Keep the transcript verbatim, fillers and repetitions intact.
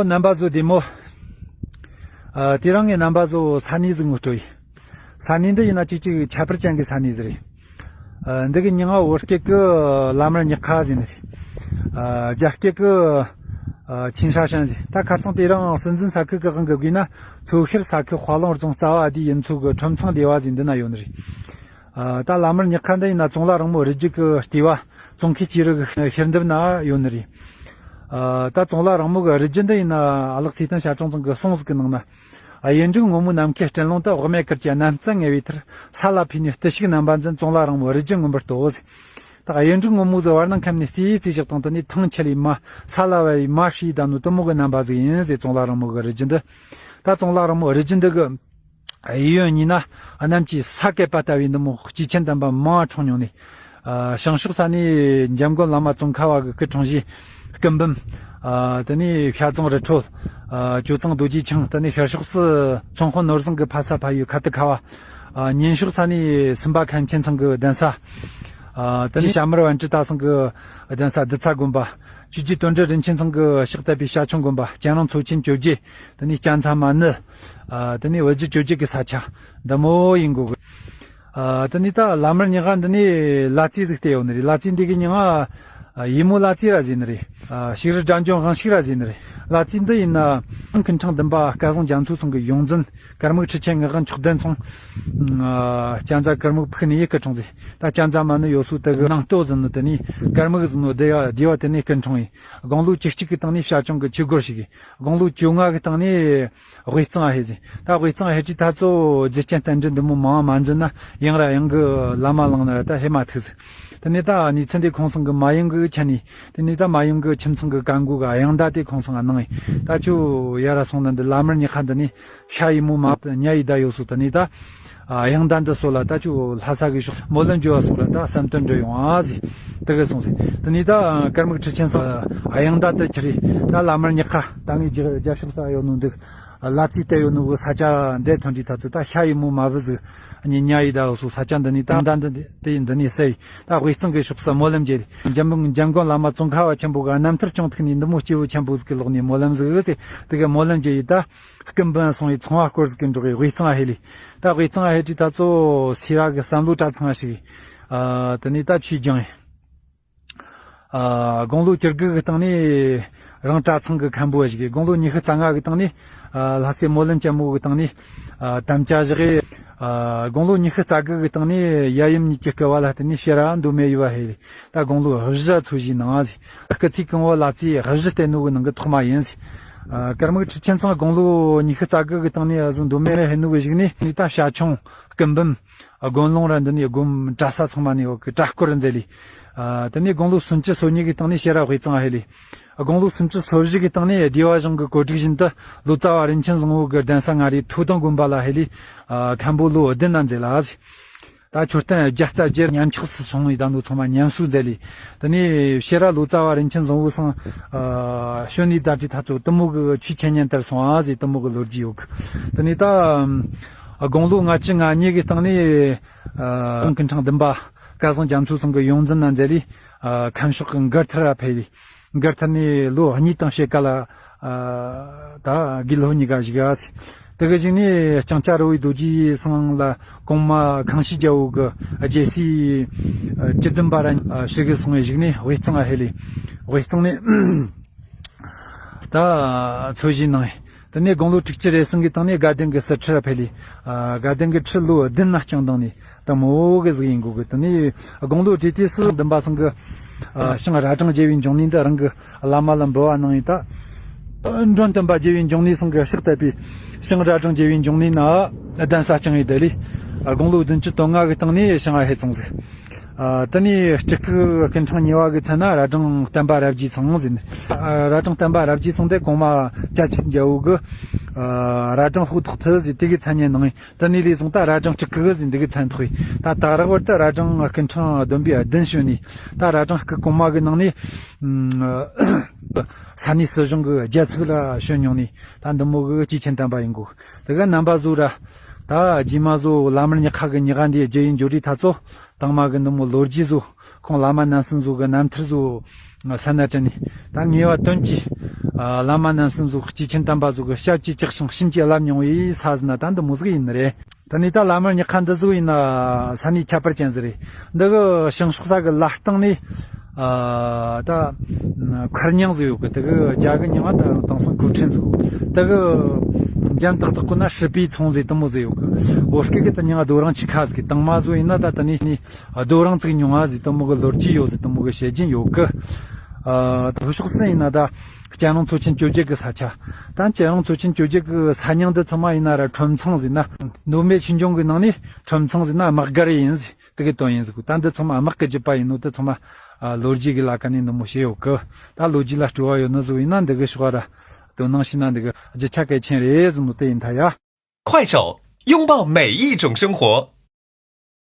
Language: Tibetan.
རྣམ་པ་ཚོ་བདེ་མོ། ཨ། དེ་རིང་ངས་རྣམ་པ་ཚོ་ས་གནས་ཟིག་ངོ་སྤྲོད་ཡིན། ས་གནས་འདི་ཡིན་ན་གཅིག་གཅིག་ཁྱད་པར་ཅན་གྱི་ས་གནས་ཟིག་རེད། ཨ། འདི་གི་མྱིང་ང་བོད་སྐད་གི་ལ་དམར་ཉག་ཁ་ཟེར་ནི་རེད། ཨ། རྒྱ་སྐད་གི་ཨ། ཆིན་ཧྲ་ཧྲན་ཟེར། ད་ཁ་སང་དེ་རིང་སྲིད་འཛིན་ས་ཁུལ་གི་དབང་གི་བགོས་ན། མཚོ་ཤར་ས་ཁུལ་དཔའ་ལུང་རྫོང་རྩ་བ་ཨ་དེ་ཡུལ་ཚོ་གི་ཁྲོམ་ཚང་སྡེ་བ་ཟེར་འདི་ན་ཡོད་ནི་རེད། ཨ། ད་ལ་དམར་ཉག་ཁ་འདི་ཡིན་ན་ཙོང་ལ་རིང་མོ་རི་རྒྱུད་གི་ལྟེ་བ་ཙོང་ཁའི་སྐྱེས་རི་གི་ཤར་འདབས་ན་ཡོད་ནི་རེད། ཨ། ད་ཙོང་ལ་རིང་མོ་གི་རི་རྒྱུད་འདི་ཡིན་ན་ཨ་ལགས་ཚེ་བརྟན་ཞབས་དྲུང་ཚང་གི་གསུང་ཟིག་གི་ནང་ན། གཡུ་འབྲུག་སྔོན་མོའི་ནམ་མཁའི་སྤྲིན་ལུང་དུ། འོག་མིན་གུར་གྱི་གནམ་རྩྭ་ངལ་བའི་མཐར། ས་ལ་ཕུལ་ནས་བརྟུལ་ཞུགས་རྣམ་པ་འཛིན། ཙོང་ལ་རིང་མོའི་རི་རྒྱུད་མངོན་པར་བསྟོད། ད་གཡུ་འབྲུག་སྔོན་མོ་ཟིག་བར་སྣང་ཁམས་ནས་རྩེ་རྩེ་བཞག་དང་། དེ་ནས་ཐང་ཆད་ལས་མ་ས་ལ་བབས་པའི་མ་ཧྲིལ་ད་ནོ་དེ་མོ་གི་རྣམ་པ་ཟིག་ཡིན་ཟེར། ཙོང་ལ་རིང་མོ་གི་རི་རྒྱུད་འདི། ད་ཙོང་ལ་རིང་མོ་རི་རྒྱུད་འདི་གི་གཡས་གཡོན་གཉིས་ན་གནམ་གྱི་ས་བརྐོས་པ་ལྟ་བུའི་འདི་མོ་སྐྱེས་ཆེན་དམ་པ་མང་འཁྲུངས་མྱོང་ནས། ཨ། བྱང་ཕྱོགས་ས་ནས་འཇམ་མགོན་བླ་མ་ཙོང་ཁ་བ་གི་སྐུ་འཁྲུངས་གཞིས་སྐུ་འབུམ། ཨ། དེ་ནས་ཤར་རྫོང་རི་ཁྲོད། ཨ། ཇོ་ཚང་རྡོ་རྗེ་འཆང་། དེ་ནས་ཤར་ཕྱོགས་སུ་ཚོང་དཔོན་ནོར་བཟང་གི་ཕ་ས་ཕ་ཡུལ་ཁ་ཏུ་ཁ་བ། ཨ། ཉེ་ཕྱོགས་ས་ནས་སུམ་པ་མཁན་ཆེན་ཚང་གི་གདན་ས། ཨ། དེ་ནས་ཞྭ་དམར་པཎ་གྲུབ་བསྟན་སྲུང་གི་གདན་ས་རྡུལ་རྩ་དགོན་པ། ཆོས་རྗེ་དོན་གྲུབ་རིན་ཆེན་ཚང་གི་ཕྱག་བཏབ་པའི་ཤར་ཕྱོགས་དགོན་པ། སྤྱན་རས་མཚོ་ཆེན་བཅོ་བརྒྱད། དེ་ནས་སྤྱན་རས་མ་ཎི། ཨ། དེ་ནས་བོད་བརྒྱུད་བཅོ་བརྒྱད་ཀྱི་ས་ཆ་འདི་མོ་ཡིན་དགོས་གི། ཨ། དེ་ནས་ད་ལ་དམར་ཉག་ཁ་འདི་ནས་ལ་རྩེ་ཟིག་བལྟས་ཡོད་ནི་རེད། ལ་རྩེ་འདི་གི་མྱིང་ང་ཡེ་མོ་ལ་རྩེ་ར་ཟེར་ནི་རེད། ཨ། ཤིག་རི་སྒྲ་འཇོན་དབང་ཤིག་ར་ཟེར་ནི་རེད། ལ་རྩེ་འདི་ཡིན་ན་སྐུ་ཕྲེང་བདུན་པ་སྐལ་བཟང་རྒྱ་མཚོ་ཚང་གི་ཡོངས་འཛིན་ཀརྨ་ཁྲི་ཆེན་ངག་དབང་མཆོག་ལྡན་ཚང་། ཨ། སྤྱན་རས་ཀརྨ་ཕུག་ནས་ཡེ་སྐུ་འཁྲུངས་ཟེར། ད་སྤྱན་རས་མ་ཎི་ཡོད་སོ་དེ་གི་ནང་སྟོད་ཟིན་ནོ་དེ་ནས་ཀརྨ་གི་ཟིན་ནོ་སྡེ་བ་སྡེ་བ་དེ་ནས་སྐུ་འཁྲུངས་ཡིན། དགུང་ལོ་བཅུ་གཅིག་གི་སྟེང་ནས་བྱ་ཁྱུང་གི་ཆོས་སྒོར་ཞུགས་ཡིན། དགུང་ལོ་བཅོ་ལྔ་གི་སྟེང་ནས་དབུས་གཙང་ཧེ་ཟིན། ད་དབུས་གཙང་ཧེ་ཅི་ད་ཚོ་རྗེ་ཅན་བསྟན་འགྲོ་འདི་མོ་མང་མ་འཛོམས་ན། ཡང་ར་ཡང་གི་བླ་མ་བླངས་ན་ར་ད་ཧེ་མ་ཐུག་ཟིན། དེ་ནས་ད་ནི་ཚན་དེ་ཁོང་ཚང་གི་མ་ཡུམ་གི་ཆ་ནས། དེ་ནས་ད་མ་ཡུམ་གི་ཁྱིམ་ཚང་གི་བཀའ་འགུག་གི་དབྱངས་ཟླ་དེ་ཁོང་ཚང་གནང་ཡིན། ད་ཁྱོད་ཡར་ར་སོང་ན་འདི་ལ་དམར་ཉག་ཁ་འདི་ནས་ཤ་ཡི་མོ་མ་ཉ་ཡི་ད་ཡོད་སོ། དེ་ནས་ད་ཨ། དབྱངས་ཟླ་འདི་སོ་ལ་ད་ཁྱོད་ལྷ་ས་གི་ཕྱོགས་སྨོན་ལམ་འཇོ་བ་སོང་ར་ད་བསམ་དོན་འགྲུབ་ཡོང་ཨ་ཟེར། དེ་གི་སོང་ཟིན། དེ་ནས་ད་ཀརྨ་ཁྲི་ཆེན་སོ་དབྱངས་ཟླ་དེ་ཁྱེར་རེ་ད་ལ་དམར་ཉག་ཁ་ད་ངའི་རྒྱ་རྒྱ་ཕྱོགས་ས་ཡོད་ནོ་འདུག་ལ་རྩེ་དེ་ཡོད་ནོ་གི་ས་ཆ་འདི་ཐོན་དུས་ད་ཚོ་ད་ཤ་ཡི་མོ་མ་བུ་ཟིག་ཉི་ཉ་ཡི་ད་སོ་ས་ཆ་འདི་ནས་ད་ད་འདི་དེ་ཡིན། འདི་ནས་སེ་ཡི་ད་དབུས་གཙང་གི་ཕྱོགས་སུ་སྨོན་ལམ་རྒྱས། འཇམ་འཇམ་མགོན་བླ་མ་ཙོང་ཁ་བ་ཆེན་པོ་གི་རྣམ་ཐར་བྱུང་ཐུག་ནས་འདི་མོ་སྐྱེས་བུ་ཆེན་པོ་ཟིག་གི་ལོག་ནས་སྨོན་ལམ་ཟིག་ཟེར། དེ་གི་སྨོན་ལམ་རྒྱས་ཡི་ད་སྐུ་འབུམ་སོང་ཡི་ཚོང་བ་སྐོར་ཟིག་གི་འགྲོགས་ཡི་དབུས་གཙང་ཧེ་ལི། ད་དབུས་གཙང་ཧེ་ཅི་ད་ཚོ་སེ་ར་གི་བསམ་བློ་གྲྭ་ཚང་ཞིག་ཨ། དེ་ནས་ད་ཆོས་སྦྱངས་ཡིན། ཨ། དགུང་ལོ་བཅུ་དགུ་གི་སྟེང་ནས་རང་གྲྭ་ཚང་གི་མཁན་པོ་ཞིག་དགུང་ལོ་ཉི་ཤུ་རྩ་ལྔ་གི་སྟེང་ནས་ཨ། ལྷ་སའི་སྨོན་ལམ་ཆེན་མོ་གི་སྟེང་ནས་ཨ། དམ་བཅའ་བཞག་ཡི། ཨ། དགུང་ལོ་ཉི་ཤུ་རྩ་དགུ་གི་སྟེང་ནས་ཡབ་ཡུམ་གཉིས་ཀྱི་སྐུ་བ་ལ་བརྟེན་ནས་ཕྱིར་ར་མདོ་སྨད་ཡུལ་བ་ཧེ་ལི། ད་དགུང་ལོ་བཞི་འཚོ་བཞེས་གནང་ཟིག་སྐུ་ཚེ་གང་བོ་ལ་རྩེ་བཞི་བསྟེན་ནོ་གི་ནང་གི་ཐོག་མ་ཡིན་ཟིག་ཨ། ཀརྨ་ཁྲི་ཆེན་ཚང་དགུང་ལོ་ཉི་ཤུ་རྩ་དགུ་གི་སྟེང་ནས་ཨ་ཟུང་མདོ་སྨད་ཧེ་ནོ་གི་གཞུག་ནས་ནི་ད་བྱ་ཁྱུང་སྐུ་འབུམ། ཨ། དགོན་ལུང་ར་འདི་ནས་དགོན་གྲྭ་ས་ཚང་མ་ནས་འོག་གི་གྲྭ་སྐོར་མཛད་ལས། ཨ། དེ་ནས་དགུང་ལོ་སུམ་ཅུ་སོ་གཉིས་ཀྱི་སྟེང་ནས་ཕྱིར་ར་དབུས་གཙང་ཧེ་ལས། ཨ། དགུང་ལོ་སུམ་ཅུ་སོ་བཞི་གི་སྟེང་ནས་སྡེ་བ་གཞུང་གི་གོ་སྒྲིག་བཞིན་དུ་ལོ་ཙཱ་བ་རིན་ཆེན་བཟང་བོ་གི་གདན་ས་མངའ་རིས་ཐོས་དང་དགོན་པ་ལ་ཧེ་ལས། ཨ། མཁན་པོ་ལོ་བདུན་ན་མཛད་ལ། ད་མཆོད་རྟེན་བརྒྱ་རྩ་བརྒྱད་ཉམས་ཆག་སུ་སོང་བའི་ད་ནོ་ཚང་མ་ཉམས་གསོ་མཛད་ལས། དེ་ནས་ཕྱིར་ར་ལོ་ཙཱ་བ་རིན་ཆེན་བཟང་བོ་སང་ཨ། བྱོན་ནས་ད་ཅི་ད་ཚོ་དེ་མོ་གི་ཆོས་འཆད་ཉན་དར་སོང་ཨ་ཟེར་དེ་མོ་གི་ལོ་རྒྱུས་ཡོད་གི། དེ་ནས་ད་ཨ། དགུང་ལོ་ལྔ་བཅུ་ང་གཉིས་ཀྱི་སྟེང་ནས་ཨ། སྐུ་ཕྲེང་བདུན་པ་སྐལ་བཟང་རྒྱ་མཚོ་ཚང་གི་ཡོངས་འཛིན་ན་མཛད་ལས། ཨ། ཁམས་ཕྱོགས་ཀྱི་མགར་ཐར་ར་ཕེབས་ལས། མགར་ཐར་ནས་ལོ་གཉིས་དང་ཕྱེད་ཀ་ལ་ཨ། ད་དགེ་སློབ་གཉིས་ཀ་བཞུགས་ཨ་ཟེར། དེ་གི་གཞུག་ནས་ལྕང་སྐྱ་རི་བོའི་རྡོ་རྗེ་སང་ལ་གོང་མ་ཁང་ཤིས་རྒྱལ་པོ་གི་རྒྱལ་སྲས་བཅུ་བདུན་པ་ར་ཞུ་གི་སོང་བའི་གཞུག་ནས་དབུས་གཙང་ང་ཧེ་ལས། དབུས་གཙང་ནས་ད་འཚོ་བཞེས་གནང་། དེ་ནས་དགུང་ལོ་དྲུག་ཅུ་རེ་གསུམ་གི་སྟེང་ནས་དགའ་ལྡན་གྱི་ཟུར་ཁྲིར་ཕེབས་ལས། དགའ་ལྡན་གྱི་ཁྲི་ལོ་བདུན་ན་བསྐྱངས་བཏང་ནས། དེ་མོ་གི་ཟིག་ཡིན་དགོས་གི། དེ་ནས་དགུང་ལོ་བགྲེས་དུས་སུ་འདུན་པ་སང་གི་ཨ། ཞང་རྭ་སྒྲེང་རྒྱལ་བའི་འབྱུང་གནས་འདི་རང་གི་བླ་མ་ལ་འབུལ་བ་གནང་ཡིན་ད། མགྲོན་སྟོན་པ་རྒྱལ་བའི་འབྱུང་གནས་སང་གི་ཕྱག་བཏབ་པའི་ཞང་རྭ་སྒྲེང་རྒྱལ་བའི་འབྱུང་གནས་ན་གདན་ས་བསྐྱངས་ཡིན་དེ་ལས། དགུང་ལོ་བདུན་ཅུ་དོན་ལྔ་གི་སྟེང་ནས་ཞང་ང་ཧེ་ཚང་ཟིག་ཨ། དེ་ནས་སྤྲུལ་སྐུ་སྐུ་ཕྲེང་གཉིས་པ་གི་མཚན་ན་རྭ་སྒྲེང་བསྟན་པ་རབ་རྒྱས་ཚང་ཟེར་ནས། ཨ། རྭ་སྒྲེང་བསྟན་པ་རབ་རྒྱས་ཚང་དེ་གོང་མ་རྒྱ་ཆེན་རྒྱལ་པོ་གི་ཨ། རྭ་སྒྲེང་ཕོག་ཐོག་ཐུ་ཟེར་དེ་གི་མཚན་སྙན་གནང་ཡིན། དེ་ནས་ལས་བཟུང་ད་རྭ་སྒྲེང་སྤྲུལ་སྐུ་ཟེར་འདི་གི་མཚན་ཐོགས་ཡིན། ད་ད་རག་བར་དུ་རྭ་སྒྲེང་སྐུ་ཕྲེང་བདུན་པའི་བདུན་བྱོན་ནས། ད་རྭ་སྒྲེང་སྐུ་གོང་མ་གི་ནང་ནས་ཨ། ས་གནས་སྲིད་གཞུང་གི་རྒྱལ་ཚབ་ལ་བྱོན་མྱོང་ནས། ད་འདི་མོ་གི་སྐྱེས་ཆེན་དམ་པ་ཡིན་གོ། དེ་ག་རྣམ་པ་ཚོ་ར་ད་རྗེས་མ་ཚོ་བླ་དམར་ཉག་ཁ་གི་ཉག་ག་འདི་རྒྱུ་ཡིན་འཇོ་རེ་ད་ཚོ་དང་མ་གི་འདི་མོ་ལོ་རྒྱུས་ཚོ། ཁོང་བླ་མ་ནན་སན་ཟོ་གི་རྣམ་ཐར་ཟོ་ས་ན་དྲན་ནས། ད་ངེས་པ་དོན་གྱིས་ཨ་བླ་མ་ནན་སན་ཟོ་གི་སྐྱེས་ཆེན་དམ་པ་ཟོ་གི་ཞབས་ཀྱིས་བཅགས་ཤིང་བྱིན་གྱིས་བརླབས་མྱོང་བའི་ས་ཟིན་ན་ད་འདི་མོ་ཟིག་ཡིན་ནི་རེད། ད་ནི་ད་བླ་མར་ཉག་ཁ་འདི་ཟོ་ཡིན་ན་ས་ནས་ཁྱད་པར་ཅན་ཟིག་རེད། འདི་གི་བྱང་ཕྱོགས་ས་གི་ལ་སྟེང་ནས་ཨ་ད་མཁར་རྙིང་ཟིག་ཡོད་གི། དེ་གི་རྒྱ་གི་མྱིང་ང་ད་དེང་སང་གོ་ཁྲན་ཟིག་ཡོད། དེ་གི་འཇམ་ཏག་ཏག་གོ་ན་ཧྲི་པའི་ཚོང་ཟིག་དེ་མོ་ཟིག་ཡོད་གི། བོད་སྐད་གི་ད་མྱིང་ང་རྡོ་རིང་ཆེ་ཁ་ཟིག་གི། དང་མ་ཟོ་ཡིན་ན་ད་ད་ནི་ནི་རྡོ་རིང་བཙུགས་མྱོང་ང་ཟིག་དེ་མོ་གི་ལོ་རྒྱུས་ཡོད་ཟིག་དེ་མོ་གི་བཤད་རྒྱུན་ཡོད་གི། ཨ་ད་ཕྱོགས་སུ་ཡིན་ན་ད་སྤྱན་རང་མཚོ་ཆེན་བཅོ་བརྒྱད་གི་ས་ཆ། ད་སྤྱན་རང་མཚོ་ཆེན་བཅོ་བརྒྱད་གི་ས་མྱིང་འདི་ཚང་མ་ཡིན་ན་ར་ཁྲོམ་ཚང་ཟེར་ན། མདོ་སྨད་ཆོས་འབྱུང་གི་ནང་ནས་ཁྲོམ་ཚང་ཟེར་ན་དམག་སྒར་ཡིན་ཟེར་དེ་གི་དོན་ཡིན་ཟེར་གོ། ད་འདི་ཚང་མ་དམག་གི་རྒྱུད་པ་ཡིན་ནོ་དེ་ཚང་མ་ཨ་ལོ་རྒྱུས་གི་ལ་ཁ་ནས་ནུ་མོ་བཤད་ཡོད་གི། ད་ལོ་རྒྱུས་ལ་སྤྲོ་བ་ཡོད་ནི་ཟིག་ཡིན་ན་འདི་གི་ཕྱོགས་ར་དོ་སྣང་བྱས་ན་འདི་གི་རྒྱུ་ཆ་གལ་ཆེན་རེད་ཟེར་ནོ་དེ་ཡིན་ད་ཡ། 快手，拥抱每一种生活。